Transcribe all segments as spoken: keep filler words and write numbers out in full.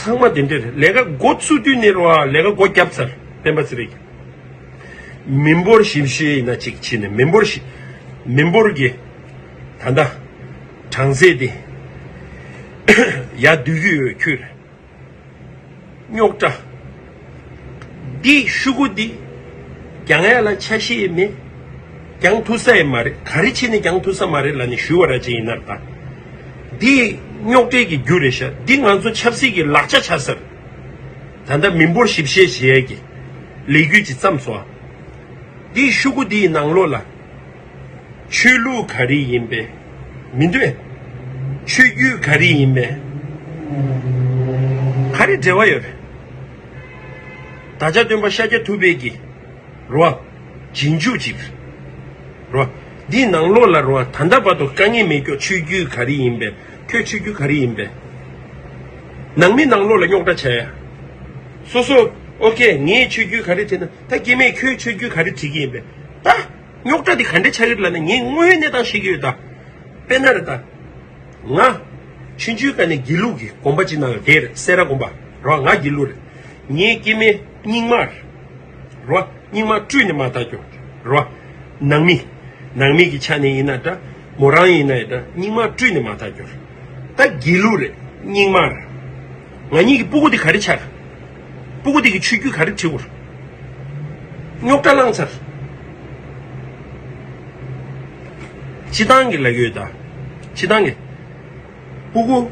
ཚང་མ་དེ་འདྲ་རེད། ལས་ཀ་འགོ་ཚུགས་དུས་ནས་རོ། ལས་ཀ་འགོ་བརྒྱབ་ཚར། སྤེན་པ་ཚེ་རིང་། མི་འབོར་ཞིབ་བཤེར་ཡིན་ན་གཅིག་བྱས་ནས། མི་འབོར་ཞིབ། མི་འབོར་གྱི་ད་ལྟ་གྲངས་ཚད་དེ་ཡར་བསྡུས་ཀྱི་ཡོད། ཁྱོད་རེད། རྙོག་དྲ། འདི་ཤོག་གུ་འདི་རྒྱང་ཡ་ལ་ཆ་ཤས་མེད། རྒྱང་ཐུབ་ས་ཡི་མ་རེད། ག་རེ་བྱས་ནས་རྒྱང་ཐུབ་ས་མ་རེད་ལབ་ནས་ཞུ་བ་ར་ཅིག་ཡིན་ན་ད། འདི་རྙོག་དྲའི་གི་རྒྱུ་རེད་ཤག་འདི་ང་ཚོ་ཆབ་སྲིད་ཀྱི་ལག་ཆ་ཆགས་ས་རེད། ད་ལྟ་མི་འབོར་ཞིབ་བཤེར་བྱེད་ཡས་ཀྱི་ལས་འགུལ་ཅིག་བརྩམས་སོང་། འདི་ཤོག་གུ་འདིའི་ནང་ལོགས་ལ། ཆོས་ལུགས་ག་རེ་ཡིན་པས། མི་འདོད། ཆོས་བརྒྱུད་ག་རེ་ཡིན་པས། ག་རེ་འབྲེལ་བ་ཡོད་རེད། བདག་ཅག་སྟོན་པ་ཤཱཀྱ་ཐུབ་པའི་གི་རོ། རྗེས་འཇུག་ཅིག་རོ། འདིའི་ནང་ལོགས་ལ་རོ། ད་ལྟ་བར་དུ་དཀའ་ངལ་མེད་ཀྱོག་ཆོས་བརྒྱུད་ག་རེ་ཡིན་པས། ཁྱོད་ཆོས་བརྒྱུད་ག་རེ་ཡིན་པས། ནང་མི་ནང་ལོགས་ལ་རྙོག་དྲ་བྱས། སོ་སོ། ཨོ་ཀེ། ངའི་ཆོས་བརྒྱུད་ག་རེ་བྲིས་ན། ད་སྐྱེ་དམན་ཁྱོད་ཆོས་བརྒྱུད་ག་རེ་བྲིས་ཀྱི་ཡིན་པས། ད། རྙོག་དྲ་འདི་ག་འདྲ་ཆགས་ཀྱི་རེད་ལབ་ན། ངས་དངོས་ཡོད་གནས་སྟངས་ཤེས་ཀྱི་ཡོད་ད། དཔེར་ན་རེད་ད། ང་། ཆུང་ཆུང་སྒང་ནས་དགེ་ལུགས་ཀྱི་དགོན་པ་ཅིག་ནང་ལ་བསྡད་རེད། སེ་ར་དགོན་པ་རོ། ང་དགེ་ལུགས་རེད། ངའི་སྐྱེ་དམན་རྙིང་མ་རེད་རོ། རྙིང་མ་བཀྲུས་ནས་མ་ཐག་གྱོ་རོ། ནང་མི། ནང་མི་གི་ཆ་ནས་ཡིན་ན་འདྲ། མོ་རང་ཡིན་ན་ཡང་འདྲ། རྙིང་མ་བཀྲུས་ནས་མ་ཐག་གྱོ། ད་དགེ་ལུགས་རེད། རྙིང་མ་རེད། ང་གཉིས་ཀྱི་སྤུ་གུ་དེ་ག་རེ་ཆགས། སྤུ་གུ་དེ་གི་ཆོས་བརྒྱུད་ག་རེ་བྲིས་དགོས། རྙོག་དྲ་བསླངས་ཚར། སྤྱི་བཏང་གི་ལབ་ཡོད་ད། སྤྱི་བཏང་གི། སྤུ་གུ།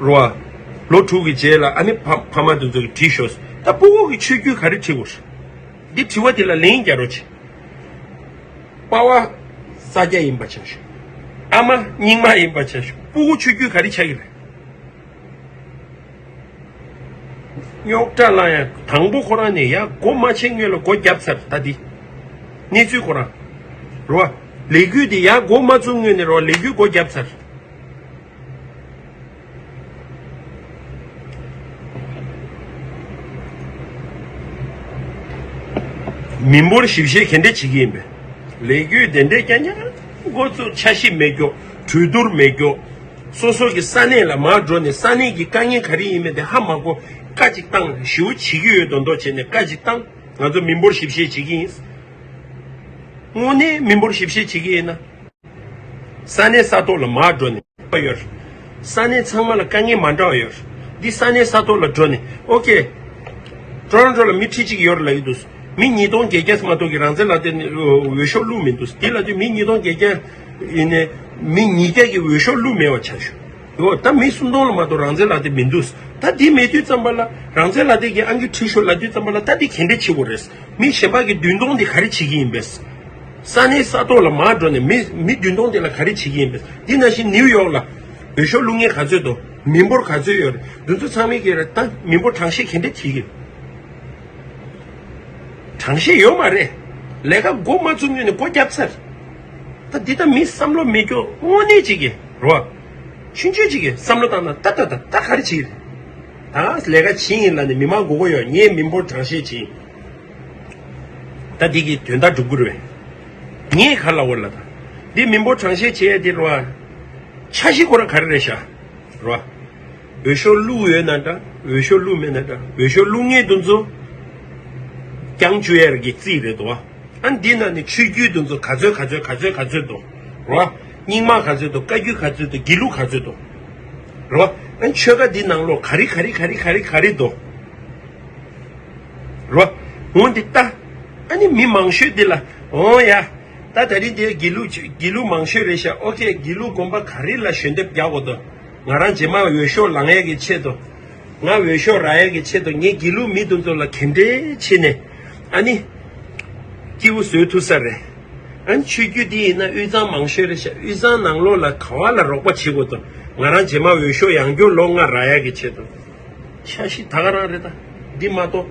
རོ། ལོ་དྲུག་གི་རྗེས་ལ་ཨ་ནི་ཕ་ཕ་མ་དེ་ཚོ་གི་བྲིས་ཤོག་ད་སྤུ་གུ་གི་ཆོས་བརྒྱུད་ག་རེ་བྲིས་དགོས། འདི་དྲི་བ་དེ་ལ་ལན་རྒྱག་རོགས་བྱེད། པ་ཕ་ས་སྐྱ་ཡིན་པ་ཆ་བཞག་ཨ་མ་རྙིང་མ་ཡིན་པ་ཆ་བཞག་སྤུ་གུ་ཆོས་བརྒྱུད་ག་རེ་ཆགས་ཀྱི་རེད། རྙོག་དྲ་ལ་ཡང་དང་པོ་ཁོ་རང་ནས་ཡར་སྒོ་མ་ཕྱེ་སྔོན་ལ་སྒོ་བརྒྱབ་ཚར། ད་འདི་གནས་ཚུལ་ཁོ་རང་རོ། ལས་འགུལ་འདི་ཡར་འགོ་མ་བཙུགས་སྔོན་ནས་རོ། ལས་འགུལ་སྒོ་བརྒྱབ་ཚར། མི་འབོར་ཞིབ་བཤེར་ག་འདྲས་བྱེད་ཀྱི་ཡིན་པས། ལས་འགུལ་དེ་འདྲས་རྐྱང་རྐྱང་འགོ་བཙུགས། འཆར་གཞི་མེད་ཀྱོག་གྲོས་བསྡུར་མེད་ཀྱོག་སོ་སོ་གི་ས་གནས་ལ་མར་འགྲོ་ནས་ས་གནས་ཀྱི་དཀའ་ངལ་ག་རེ་ཡིན་མིན་དེ་ཧ་མ་གོ། བཀའ་ཅིག་བཏང་། ཞེ་པོ་བྱེད་ཀྱི་ཡོད་མདོག་མདོག་བྱས་ནས་བཀའ་ཅིག་བཏང་། ང་ཚོ་མི་འབོར་ཞིབ་བཤེར་བྱེད་ཀྱི་ཡིན། དངོས་གནས་མི་འབོར་ཞིབ་བཤེར་བྱེད་ཀྱི་ཡིན་ན། ས་གནས་ས་ཐོག་ལ་མར་འགྲོ་ནས་ཡོད། ས་གནས་ཚང་མ་ལ་དཀའ་ངལ་མ་འདྲ་བ་ཡོད། འདི་ས་གནས་ས་ཐོག་ལ་འགྲོ་ནས། ཨོ་ཀེ། ཊོ་རོན་ཊོ་ལ་མི་ཁྲི་གཅིག་ཡོད་རེད་ལབ་ཀྱི་འདུག་མི་ཉིས་སྟོང་བརྒྱད་བརྒྱ་མ་གཏོགས་ཀྱི་རང་བཙན་ལག་དེབ་ནས་འོས་ཤོག་བླུགས་མི་འདུག་དེ་ལབ་དུས་མི་ཉིས་སྟོང་བརྒྱད་བརྒྱ་ཡིན་ནས་མི་ཉིས་བརྒྱ་གི་འོས་ཤོག་བླུགས་མེད་པ་ཆགས་ཤོག་ཡོ། ད་མི་སུམ་སྟོང་ལ་མ་གཏོགས་རང་བཙན་ལག་དེབ་མི་འདུག་ད་དེ་མེད་དུས་ཙམ་པ་ལ་རང་བཙན་ལག་དེབ་ཀྱི་ཨང་ཀི་བྲིས་ཤོག་ལབ་དུས་ཙམ་པ་ལ། ད་དེ་ག་འདྲས་བྱེད་དགོས་རེད། མི་གཞན་པ་གི་བདུན་སྟོང་དེ་ག་རེ་བྱེད་ཀྱི་ཡིན་པས། ས་གནས་ས་ཐོག་ལ་མར་འགྲོ་ནས་མི་མི་བདུན་སྟོང་དེ་ལ་ག་རེ་བྱེད་ཀྱི་ཡིན་པས། འདི་ནང་བཞིན་ནིའུ་ཡོག་ལ་འོས་ཤོག་བླུག་མཁན་ག་ཚོད་འདུག་མི་འབོར་ག་ཚོད་ཡོད་རེད། འདི་ཚོ་ཚང་མས་ཀྱི་རེད། ད་མི་འབོར་གྲངས་བཤེར་ག་འདྲས་བྱེད་ཀྱི་རེད། གྲངས་བཤེར་ཡོད་མ་རེད། ལས་ཀ་འགོ་མ་བཙུགས་སྔོན་ནས་སྒོ་བརྒྱབ་ཚར། ད་འདི་ད་མི་བསམ་བློ་མེད་ཀྱོག་དངོས་གནས་ཅིག་གི་རོ། ཆུང་ཆུང་ཅིག་གི་བསམ་བློ་བཏང་ན། ད་ད་ད་ད་ག་རེ་བྱེད་ཀྱི་རེད། ད་ལས་ཀ་བྱེད་ཡིན་ལབ་ནས་མི་མང་མགོ་སྐོར་ཡོད། ངས་མི་འབོར་གྲངས་བཤེར་བྱེད། ད་འདི་གི་དོན་དག་འགྲུབ་ཀྱི་རེད། ངས་ག་ལབ་དགོས་ལབ་ད། འདི་མི་འབོར་གྲངས་བཤེར་བྱེད་ཡས་དེ་རོ། འཆར་གཞི་ཁོ་རང་ག་རེ་རེད་ཤག་རོ། འོས་ཤོག་བླུགས་ཡོད་ན་འདྲ། འོས་ཤོག་བླུགས་མེད་ན་འདྲ། འོས་ཤོག་བླུགས་མཁན་དེ་ཚོ་རྒྱང་བཅུག་ཡས་ཀྱི་རྩིས་རེད་དོ། ཨ་འདི་ནང་ནས་ཆོས་བརྒྱུད་དེ་ཚོ་ག་ཚོད་ག་ཚོད་ག་ཚོད་ག་ཚོད་འདུག་རོ། རྙིང་མ་ག་ཚོད་འདུག་བཀའ་བརྒྱུད་ག་ཚོད་འདུག་དགེ་ལུགས་ག་ཚོད་འདུག་རོ། ཨ་ཆོལ་ཁ་འདི་ནང་ལོགས་ག་རེ་ག་རེ་ག་རེ་ག་རེ་ག་རེ་འདུག་རོ། འོ་འདི་ལྟ། ཨ་ནི་མི་མང་ཤོས་འདི་ལ། འོ་ཡ། ད་ད་རིང་འདི་དགེ་ལུགས་དགེ་ལུགས་མང་ཤོས་རེད་ཤག་ཨོ་ཀེ། དགེ་ལུགས་དགོན་པ་ག་རེ་ལ་ཞལ་འདེབས་རྒྱག་དགོས་འདུག་ང་རང་རྗེས་མ་འོས་ཤོག་ལེན་ཡས་ཀྱི་ཆེད་དུ། ང་འོས་ཤོག་རག་ཡས་ཀྱི་ཆེད་དུ་ངས་དགེ་ལུགས་མི་དེ་ཚོ་ལ་ག་འདྲས་བྱས་ནས། ཨ་ནི། སྐྱིད་པོ་བཟོ་ཐུབ་ས་རེད། ཨ་ནི་ཆོས་བརྒྱུད་འདི་ཡིན་ན་དབུས་གཙང་མང་ཤོས་རེད་ཤག་དབུས་གཙང་ནང་ལོགས་ལ་ག་བ་ལ་རོགས་པ་བྱེད་དགོས་འདུག་ང་རང་རྗེས་མ་འོས་ཤོག་ཡང་བསྐྱར་ལོ་ལྔ་རག་ཡས་ཀྱི་ཆེད་དུ། འཆར་གཞི་ད་ག་རང་རེད་ད། འདི་མ་གཏོགས།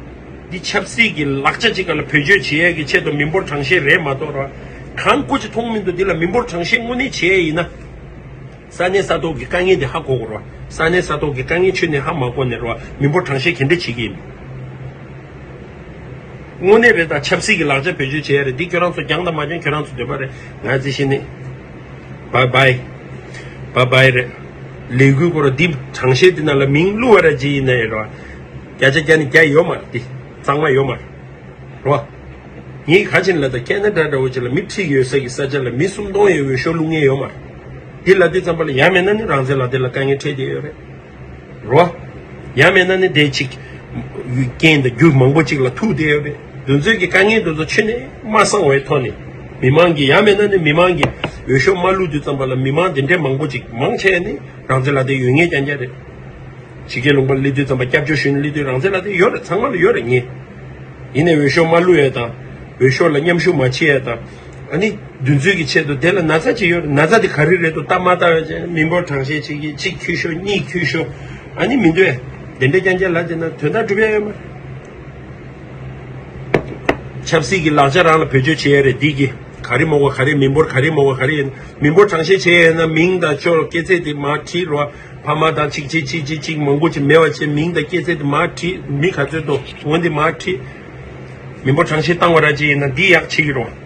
འདི་ཆབ་སྲིད་ཀྱི་ལག་ཆ་ཅིག་ག་ལ་བེད་སྤྱོད་བྱེད་ཡས་ཀྱི་ཆེད་དུ་མི་འབོར་གྲངས་བཤེར་རེད་མ་གཏོགས་ར། གང་སྐུ་ཅིག་མཐོང་མི་འདུག་འདི་ལ་མི་འབོར་གྲངས་བཤེར་དངོས་གནས་བྱེད་ཡས་ཡིན་ན། ས་གནས་ས་ཐོག་གི་དཀའ་ངལ་འདི་ཧ་གོ་དགོས་ར། ས་གནས་ས་ཐོག་གི་དཀའ་ངལ་ཁྱོན་ནས་ཧ་མ་གོ་ནས་ར། མི་འབོར་གྲངས་བཤེར་ག་འདྲས་བྱེད་ཀྱི་ཡིན། དངོས་གནས་རེད་ད། ཆབ་སྲིད་ཀྱི་ལག་ཆ་བེད་སྤྱོད་བྱེད་ཡས་རེད། འདི་ཁྱོད་རང་ཚོ་སྦྱང་དང་མ་སྦྱང་ཁྱོད་རང་ཚོ་འདོད་པ་རེད། ང་ཚོ་ཤི་ནི། བཱའི་བཱའི། བཱའི་བཱའི་རེད། ལས་འགུལ་སྐོར་འདི་གྲངས་བཤེར་འདི་ནང་ལ་མིང་བླུགས་པ་ར་ཅིག་ཡིན་ན་ཡོད་ར། བརྒྱ་ཆ་བརྒྱ་ནི་བརྒྱ་ཡོད་མ་རེད། འདི་གཙང་མ་ཡོད་མ་རེད། རོ། ངས་ག་ཅིན་ལ་ད་ཁེ་ན་ཌ་འདྲ་བོ་ཅིག་ལ་མི་ཁྲི་ཡོད་ས་གི་ས་ཆ་ལ་མི་སུམ་སྟོང་ཡོད་འོས་ཤོག་བླུགས་མཁན་ཡོད་མ་རེད། འདི་ལ་དེ་ཙམ་པ་ལ་ཡང་མེད་ན་ནི་རང་བཙན་ལག་དེབ་ལ་དཀའ་ངལ་འཕྲད་དེ་ཡོད་རེད། རོ། ཡང་མེད་ན་ནི་དེ་ཅིག་རྐྱེན་དང་རྒྱུ་མང་པོ་ཅིག་ལ་ཐུག་བསྡད་ཡོད་རེད། དེ་ཚོའི་གི་དཀའ་ངལ་དེ་ཚོ་ཕྱི་ནས་མ་སངས་པའི་ཐོག་ནས་མི་མང་གི་ཡང་མེད་ན་ནི་མི་མང་གི་འོས་ཤོག་མ་བླུགས་དུས་ཙམ་པ་ལ་མི་མང་དེ་འདྲའི་མང་པོ་ཅིག་མང་ཆེ་ནི་རང་བཙན་ལག་དེབ་ཡོད་མཁན་རྐྱང་རྐྱང་རེད། ཕྱི་རྒྱལ་ལུང་པ་སླེབས་དུས་ཙམ་པ་སྐྱབས་བཅོལ་ཞུས་ནས་སླེབས་དུས་རང་བཙན་ལག་དེབ་ཡོད་རེད། ཚང་མ་ལ་ཡོད་རེད་ངས། ཡིན་ནའི་འོས་ཤོག་མ་བླུགས་ཡས་དང་། འོས་ཤོག་ལ་མཉམ་ཞུགས་མ་བྱེད་ཡས་དང་། ཨ་ནི་འདུ་འཛོམས་ཀྱི་ཆེད་དུ་དེ་ལ་ན་ཚ་ཅིག་ཡོད་རེད། ན་ཚ་དེ་ག་རེ་རེད་འདུག་ལྟ་མ་ལྟ་བས་ཅན་མི་འབོར་གྲངས་བཤེར་བྱེད་ཀྱི་གཅིག་འཁྱུད་ཤོག་གཉིས་འཁྱུད་ཤོག་ཨ་ནི་མི་འདུག་ཨེ། དེ་འདྲ་རྐྱང་རྐྱང་ལབ་བྱས་ན་དོན་དག་འགྲུབ་ཡ་ཡོད་མ་རེད། ཆབ་སྲིད་ཀྱི་ལག་ཆ་རང་ལ་བེད་སྤྱོད་བྱེད་ཡ་རེད་འདི་གི། ག་རེ་མོ་བ་ག་རེ་མི་འབོར་ག་རེ་མོ་བ་ག་རེ་ཡིན། མི་འབོར་གྲངས་བཤེར་བྱེད་ཡས་ན་མིང་དང་ཅོག་སྐྱེས་ཚེས་དེ་མར་བྲིས་རོགས། ཕ་མ་དང་གཅིག་གཅིག་གཅིག་གཅིག་གཅིག་མང་པོ་ཅིག་མེད་པ་བྱས་མིང་དང་སྐྱེས་ཚེས་དེ་མར་བྲིས། མི་ག་ཚོད་འདུག་འོ་འདི་མར་བྲིས། མི་འབོར་གྲངས་བཤེར་བཏང་བ་ར་ཅིག་ཡིན་ན་འདི་ཡག་བྱེད་ཀྱི་རོགས།